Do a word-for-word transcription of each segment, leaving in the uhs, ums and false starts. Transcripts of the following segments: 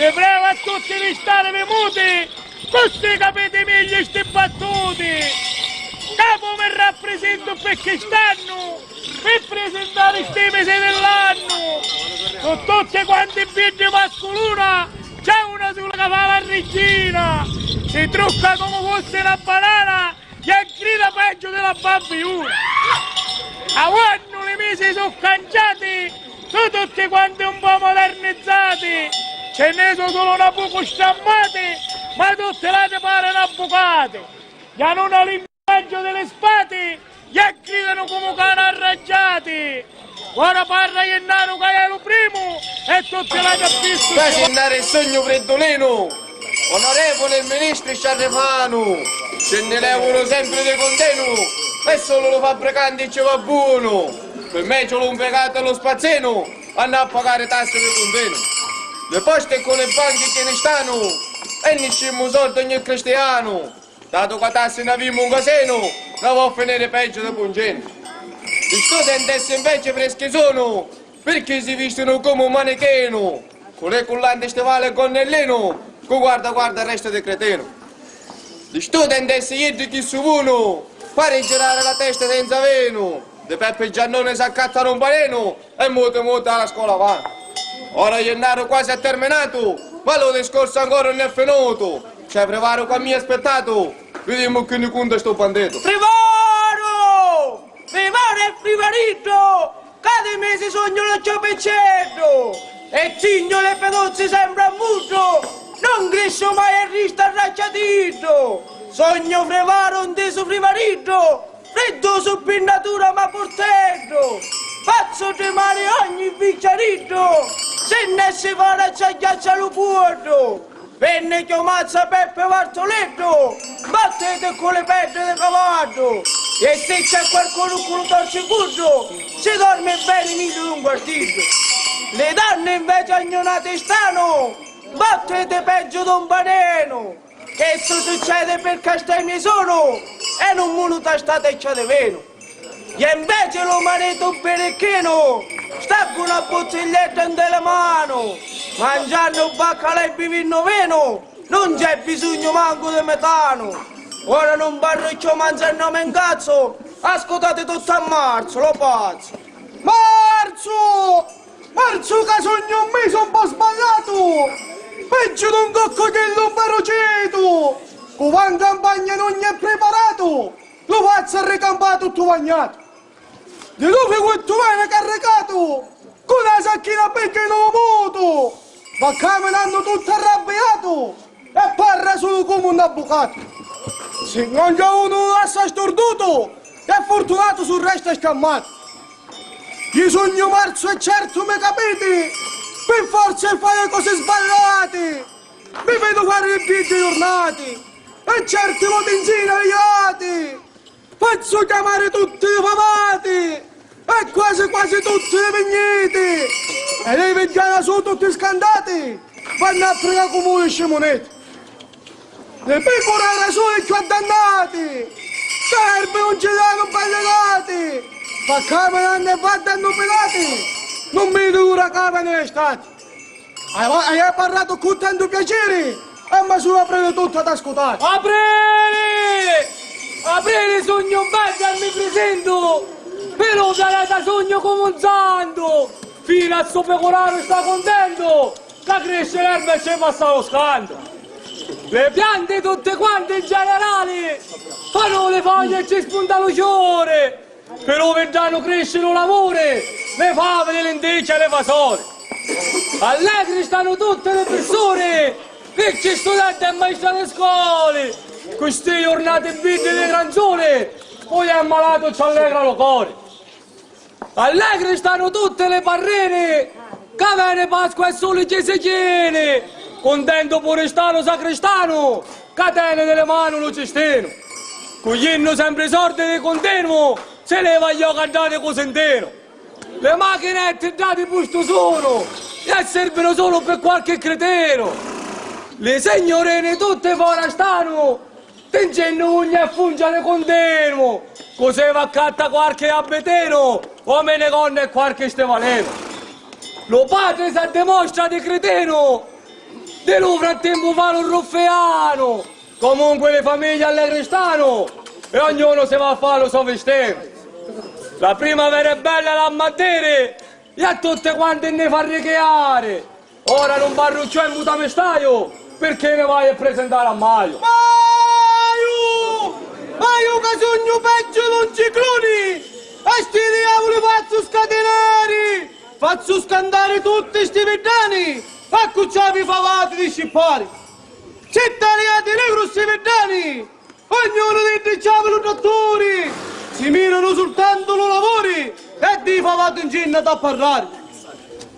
Vi prego a tutti di stare muti, così capite meglio sti battuti. Capu mi rapprisentu pi quest'annu, pi presentare sti mesi dell'annu. Su tutti quanti i biddi masculuna, c'è una sola che fa la regina. Si trucca come fosse una banana, e grida peggio della bambiuna. Avannu li misi su cangiati, su tutti quanti un po' modernizzati, ce ne su solo una poco strammati, ma tutti l'ati parenu avvucati. Già non ha linguaggio delle spati, e gridano come cani arraggiati. Ora parra Jennaro ca è lu primu e tutti l'hai cappistu. Ca Jennaro è sognu freddulinu, onorevoli ministri sciarrifanu, ci nni levunu sempri di cundenu, e sulu lu fabbricanti ci va bunu. Pi me ci lu mpicatu e lu spazzinu, hannu a pagari tassi di cundenu. Li posti cu li banchi chi ni stanu, e niscimu sordi ogni cristianu. Datu ca tassi n'avimmu un casinu, na vo finiri peggio di Punginu. Li studentessi invece freschi sunu, pirchì si vistinu comu un manichinu, cu li cullanti stivali e gonnellinu, cu guarda guarda resta di cretinu. Li studentessi iddi chi suvunu, pari girari la testa senza venu, di Peppi Giannone s'accattanu un paninu, e muti muti a la scola vanu. Ora Jennaro quasi è terminatu, ma lu discorsu ancora nun è finutu. C'è Frivaru ca mi aspittatu, vidimu chi ni cunta stu banditu. Frivaru! Frivaru è Frivariddu! Ca di misi sognu lu ciupicceddu! E cignu li peduzzi sempri a muddu! Nun crisciu mai e ristu arracciatiddu! Sognu Frivaru ntisu Frivariddu! Friddusu pi natura ma purteddu, fazzu trimari ogni vicchiariddu, si nesci fora ci agghiaccia lu puoddu, venne chiomazza Peppi Vartuleddu, battiti cu li peddi di cavaddu, e si c'è qualcunu cu lu torcicuddu, ci dormi beni megliu d'un guardiddu. Li danni invece a gnunati stanu, battiti peggio d'un panenu. Chistu succedi pirchì a sti misi sunu e nun munu tastati e ci di vinu. E inveci lu maritu birichinu sta cu na buttigliedda nti li manu, mangiannu baccalà e bivinnu vinu, nun c'è bisugnu mancu di metanu. Ora nun parru cchiù ma nzennò mi ncazzu, ascutati tuttu a marzu, lu pazzu. Marzu! Marzu ca sugnu un misi un po' sbagliatu, peggiu d'un coccochillu un veru citu, cu va 'n campagna nun è priparatu, lu fazzu arricampà tuttu vagnatu. Di lu figuittu veni carricatu, cu na sacchina picca in lu mutu, va caminannu tuttu arrabbiatu, e parra sulu comu un avvucatu. Si non c'è unu lu lassa sturdutu, è furtunatu s'u resta scammatu. Iu sugnu marzu e certu mi capiti, pi forza e fai cosi sbagliati, mi vedu fari li biddi jurnati, e certi voti nzina li jati, fazzu chiamari tutti li famati, e quasi quasi tutti li vigniti, e li vigghiana su tutti scantati, vannu a prica comu li scimuniti. Li picurara su li cchiù addannati, ca erbi nun ci danu belli lati, fa caminannu e va dannu pilati, nun mi dura ca veni l'estate. Hai, hai parratu cu tantu piaciri, e ma sulu apriri tuttu ad ascutari. Apriri! Apriri sugnu un beddu e mi prisentu, pi lu pianeta sugnu comu un santu, finu a stu picuraru sta cuntentu, ca crisci l'erba e ci passa lu scantu. Li pianti tutti quanti in generali, fanu li fogli e ci spunta lu ciuri, pi lu viddanu crisci lu lavuri, li favili, li linticchi e li fasoli. Allegri stanu tutti li pirsuni, ricchi studenti e maistra di scoli, cu sti jurnati biddi di granzuni, poi è malatu ci allegra lu cori. Allegri stanu tutti li parrini, ca veni Pasqua e suli ci si chini. Cuntentu puru sta lu sacristanu, ca teni di li manu lu cistinu. Cugliennu sempri sordi di cuntinuu, si leva gli oca dati cu sintinu. Li machinetti dati pustu sunu, e servinu sulu pi quarchi critinu. Li signurini tutti fora stanu, tincennu ugna e fungia di cuntinuu, cu si v'accatta quarchi abitinu, o minigonna e quarchi stivalinu. Lu patri s'addimostra di critinu, Di lu frattempu fa lu ruffianu, comunque li famiglie allegre stanu e ognuno si va a fa lu so fistinu. La primavera è bella, l'amma a diri, e a tutti quanti nni fa richiari. Ora nun parru cchiù e muta mi staiu, pirchì mi vaiu a presentari a Maiu. Maiu! Maiu ca sugnu peggiu d'un cicluni! E sti diavuli fazzu scatinari! Fazzu scantari tutti sti viddani! Accucciavi i favati di scippari! Ci taliati li grussi viddani! Ognunu di iddi c'havi lu tratturi, si miranu sultantu lu lavuri e di favati un cinna da parrari.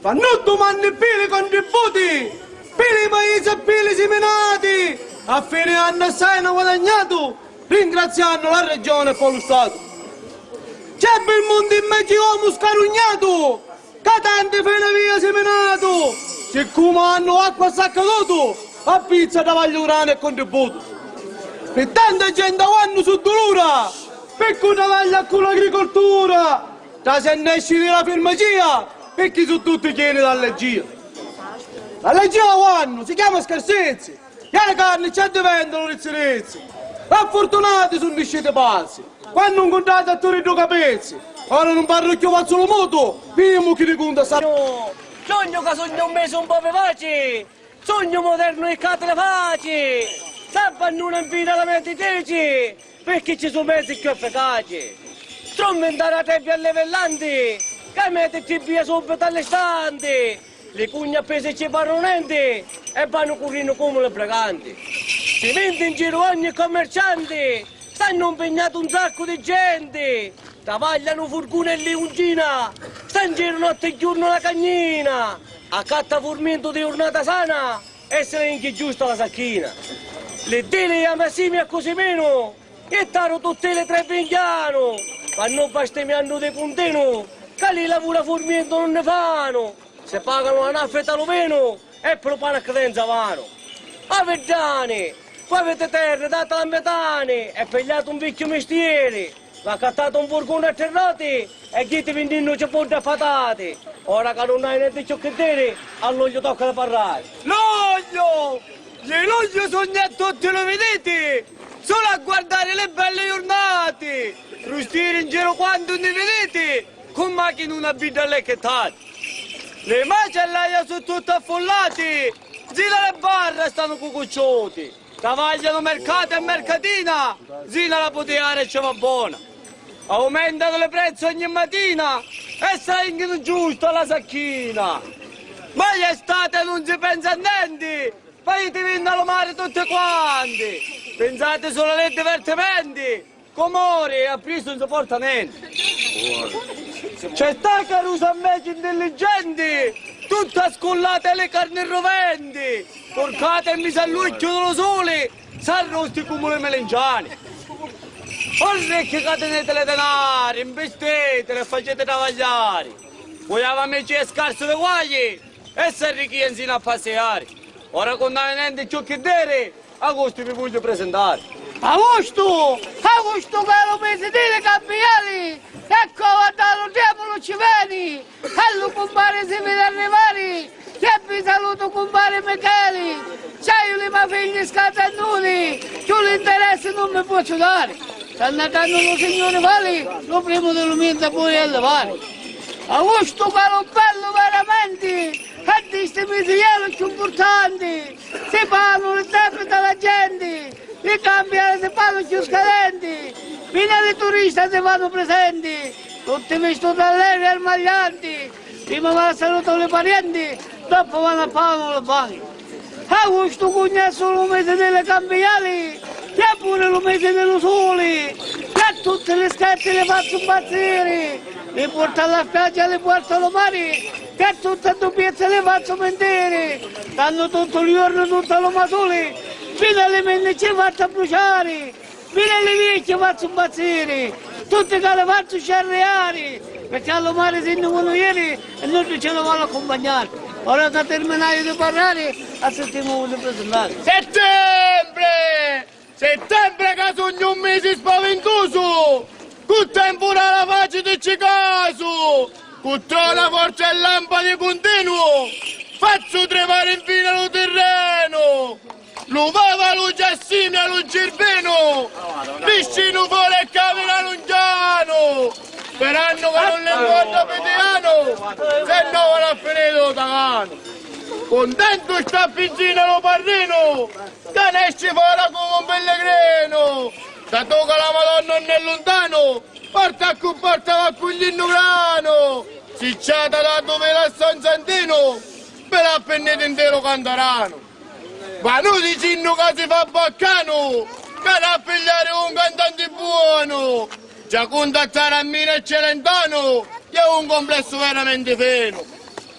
Fannu dumanni pi li contributi, pi li paisi e pi li siminati, a fini annu assai hannu guadagnatu, ringraziannu la regioni e poi lu Statu. C'è bil munti inveci omu scarugnatu, ca tanti fini avia siminatu, siccumu hannu acqua saccadutu, a pizza travaglia grani e contributu. Pi tanta genti avannu su dulura, pi cu travaglia cu l'agricoltura, trasennesci di la firmacia, pirchì su tutti chini d'allergia. L'allergia avannu si chiama scarsizzi, e a la carni ci addiventanu rizzi rizzi. Affurtunati sunnu isciti pazzi. Quannu ncuntrati a turiddu capizzi, ora nun parru cchiù, fazzu lu mutu, vidimu chi ni cunta sta. Giugnu ca sugnu un misi un po' vivaci, sugnu modernu e catri faci, s'abbannuna infini a la mia dici, pirchì ci su mezi cchiù efficaci. Strummintari a trebbia a li villanti, ca meti tribbia subbitu a l'istanti, li cugni appisi ci parru nenti e vannu currinnu comu li briganti. Si vinti in giru ogni commercianti, stannu mpignati un saccu di genti, travaglianu furguni e liuncina, sta in giru notti e giurnu la cagnina, accatta furmintu di jurnata sana e si la jinchi giusta la sacchina. Li dili e i masimi a Cusiminu, jittaru tutti li trebbi in chianu, vannu bastimiannu di cuntinu, ca li lavura furmintu nun ni fanu. Si paganu la naffi ta lu vinu e pi lu pani a credenza vanu. A viddani, cu aviti terri, dati la mitani e pigliati un vicchiu mistieri, v'accattati un furguni a tri roti e jiti vinnennu cipuddi a patati. Ora ca nun hai nenti cchiù chi diri, a l'ogliu tocca di parrari. L'ogliu! Li lugliu sugnu a tutti lu viditi, sulu a guardari li belli jurnati, rustiri in giru quantu ni viditi, cu machinuna bidda allecchittati. Li macellaia su tutti affullati, zina li barra stanu cucucciuti, travaglianu mercati e mercatina, zina la putiaria ci va bona. Aumentanu li prezzi ogni matina e si la jinchinu giustu a la sacchina. Ma l'estati nun si pensa a nenti, Pajitivinni a lu mari tutti quanti, pinsati sulu a li divertimenti, cu mori e apprisu nun si porta nenti. C'è sta carusa inveci intelligenti, tutta scullata e li carni ruventi, curcata e misa all'ucchiu di lu suli, s'arrusti comu li melinciani. O ricchi ca tiniti li dinari, invistitili e faciti travagliari. Vui avamici è scarsu di guagli, e s'arricchia nsina a passiari. Ora cu nn'haiu nenti cchiù chi diri, Agustu vi vogghiu prisintari. Agustu! Agustu ca è lu misi di li cambiali, eccu a vaddari lu diavulu ci veni, e lu cumpari si vidi arrivari, e vi salutu cumpari Micheli, c'haiu li ma figli scatannuni, cchiù l'interessi nun mi pozzu dari, s'annatannu lu Signuri fali, lu primu di lu misi poi è livari. Agustu ca lu bellu veramenti, e di sti misi è lu cchiù mpurtanti, si paganu li debiti a la genti, li cambiali si fannu cchiù scadenti, finu li turista si fannu prisenti, tutti vistuti allegri e smaglianti, prima va a salutari li parienti, doppu vannu a paganu li banchi. Agustu cugnu è sulu lu misi di li cambiali, e puru lu misi di lu suli, e tutti li scherzi li fazzu mpazziri, li portu a la spiaggia, li portu a lu mari, e tutti a ddu piezza li fazzu mintiri, tannu tuttu lu jornu tuttu a lu masuli, finu a li minni ci fazzu abbruciari, finu a li viecchi fazzu mpazziri, tutti ca li fazzu sciarriari, pirchì a lu mari si nni vonu jiri e nuddu ci lu voli accumpagnari. Ora ca tirminaiu di parrari, assittimu di prisintari. Settembre! Settembre ca sugnu un misi spavintusu, cu tempurali facitici casu, cu trona forti e lampani cuntinuu, fazzu trivari infini lu tirrenu. Lu vavalu ci assimia lu cirvinu, piscinu fora e camina lungianu, sperannu ca nun l'incontra Pitianu, se no vanu a finiri lu taganu. Cuntentu sta pizzina lu parrinu, ca nesci fora comu un pellegrinu, datu ca la Madonna nun è luntanu, porta cu porta va cugliennu granu, si ci ha datu vi la San Santinu, vi la pinniti ntiru cantaranu. Vanu dicennu ca si fa baccanu, ca n'ha a pigliari un cantanti buonu, già cuntattari a Mina e Celentano, è un complesso veramente finu.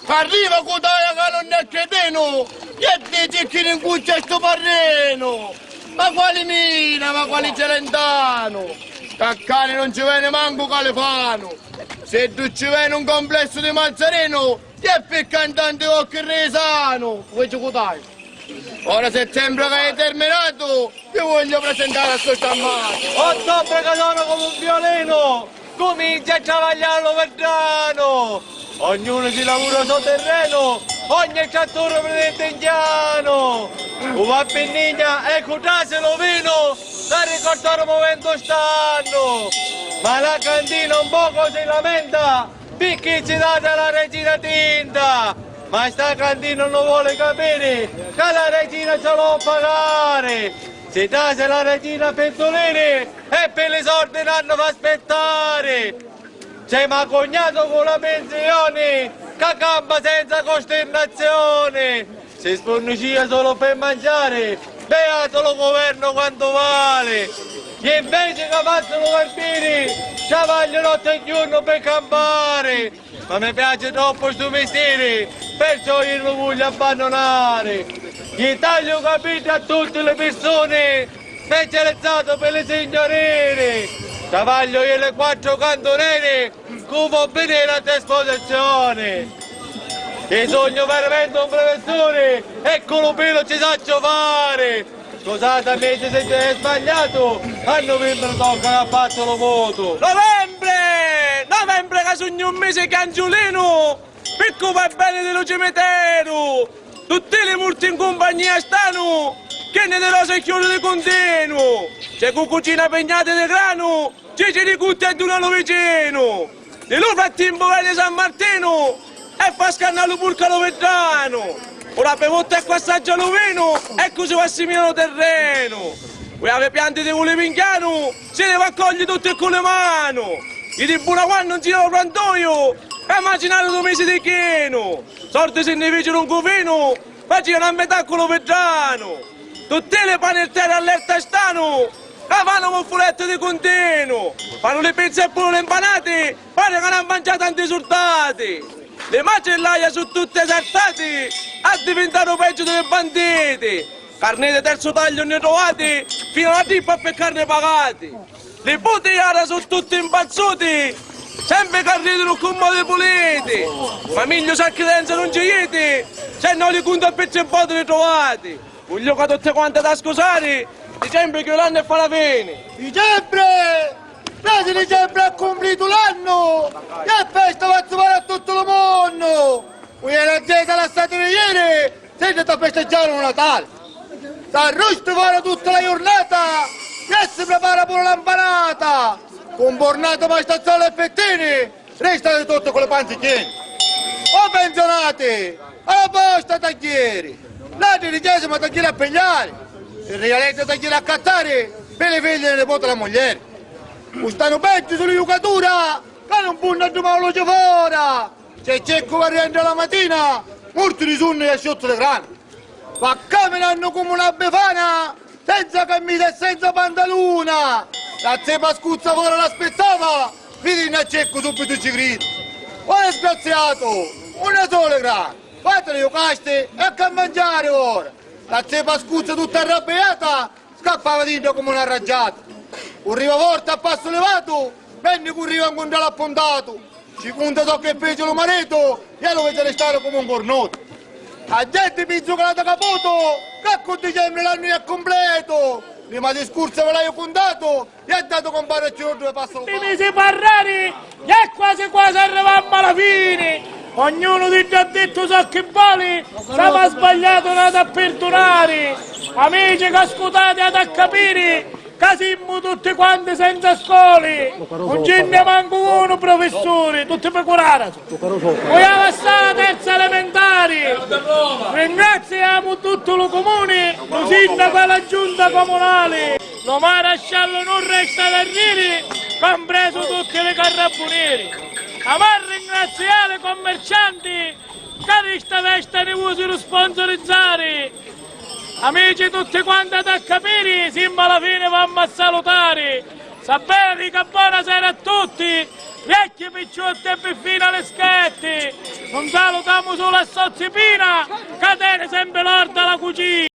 Arriva Cutaia ca non è cretino, e dici chi rincuccia sto parrino. Ma quali Mina, ma quali Celentano? Caccani non ci vene manco Califano. Se tu ci veni un complesso di Mazzarino, e per cantante o che resano, vuoi giocare? Ora settembre che è terminato, vi voglio presentare a sto stammato. Ottobre che sono come un violino, comincia a travagliare lo vedrano. Ognuno si lavora il suo terreno, ogni trattore prende in piano. Uva pinnigna e cutase lo vino, da ricordare un momento stanno. Ma la cantina un poco si lamenta, picchì ci date la regina tinta, ma sta cantina non vuole capire che la regina ce l'ho pagare. Si trase la regina a pentolini e per i soldi l'hanno fa aspettare. C'è ma cognato con la pensione che campa senza costernazione. Si sfornicia solo per mangiare, beato lo governo quanto vale! E invece che faccio lo barbini, travaglio notte e giorno per campare, ma mi piace troppo sto mestiere, perciò io lo voglio abbandonare. Gli taglio capelli a tutte le persone, specializzato per le signorine, travaglio io le quattro cantonere, Cu vo' veniri a disposizioni. Chi sugnu veramente un prufessuri e cu lu pilu ci sacciu fari. Scusatemi se è sbagliato, a nuvembri tocca a fazzu lu votu. Novembre! Novembre ca sugnu un misi chiangiulinu, piccu va beni di lu cimiteru. Tutti li murti in cumpagnia stanu, chini di rosa e chiuri di cuntinuo. C'è cu cucina pignati di granu, Gigi di Cutti e Duna lu vicinu. Di lu frattimpu veni San Martinu e fa scannà lu purcu a lu viddanu. Cu la pivotta e cu assaggia lu vinu e cu si va simina lu terrenu. Cu avi pianti di vuli pinchianu, si li va cogli tutti cu li manu. I di Buna quannu un gira lu frantoiu, e macinari du misi di chinu. Sordi si nni ficinu un cuvinu, facìanu a metà cu lu viddanu. Tutti li pani e terra allerta stanu, ca fanu muffuletti di cuntinuo. Fanu li pizzi e puru li mpanati, pari ca n'ha mangià tanti surdati. Li macellaia su tutti esaltati, addivintanu peggiu di li banditi. Carni di terzu tagliu nni truvati, finu a la trippa pi carni pagati. Li puti jara su tutti impazzuti, sempri ca ridinu cu modi puliti, ma migliu sacchi senza nun ci jiti, se no li cunta pi tri voti li truvati. Vugliu ca tutti quanti ad ascusari, dicembri chiude l'annu e fa la fini. Dicembri! Trasi dicembri ha cumplitu l'annu, e festa va a zuvare a tuttu lu munnu! Cu jeri a chiesa lassatimi jiri, Senti, sta festeggiare un Natale. S'arrusti fora tutta la jurnata e si prepara pure la mpanata. Cu un burnato, mastazzola e fettini, resta di tutto con le panze piene. O pensionati, a la posta tagghieri, la tredicesima tagghieri a pigliare, il rigaletto tagghieri a accattare, per le figlie e le nipote la mogliere. Cu stanu peggio sulla jucatura, che non punta a domani luce fora. C'è ceccu va rientra la matina, mortu di sunnu e asciuttu di grana. Va caminannu comu una befana, senza camisa e senza pantaluna. La zepa scuzza fora l'aspettava, vidinnu a ceccu subito ci grida: "Oh, disgraziato, una sola grana, quattro jucasti e che mangiare ora?" La zepa scuzza tutta arrabbiata, scappava dintra comu una raggiata. Curriva forti a passu livatu, venne curriva ncuntru l'appuntatu. Ci cunta soccu fece lu maritu, e lu fece restare comu un curnutu. A gente pizzucata caputu, che cu dicembri l'annu è completu. Prima discurso ve l'haiu cuntatu, e ha datu compare Ciruddu e passa lu. Primi si parrari, e quasi quasi arrivammu a la fini. Ognunu di dda ha dittu soccu voli, s'ava sbagliatu n'ha da pirdunari. Amici, c'ascutati, ati a capiri ca simmu tutti quanti senza scoli, nun ci nni mancu unu prufissuri, tutti pi curara. Cu java sta la terza elementari. Ringraziamu tuttu lu cumuni, lu sindacu e la giunta comunali. Lu marasciallu nun resta da riri, compresu tutti li carrabbuniri. Amu a ringraziari li commercianti ca di sta festa ni vusiru sponsorizzari. Amici, tutti quanti ati a capiri, simmu a la fini, v'amu a salutari. Saperi ca bona sera a tutti, vecchi, picciotti e pi fina li schetti. Nun salutamu sulu a Sozzi Pina, ca teni sempri l'orta la cucina.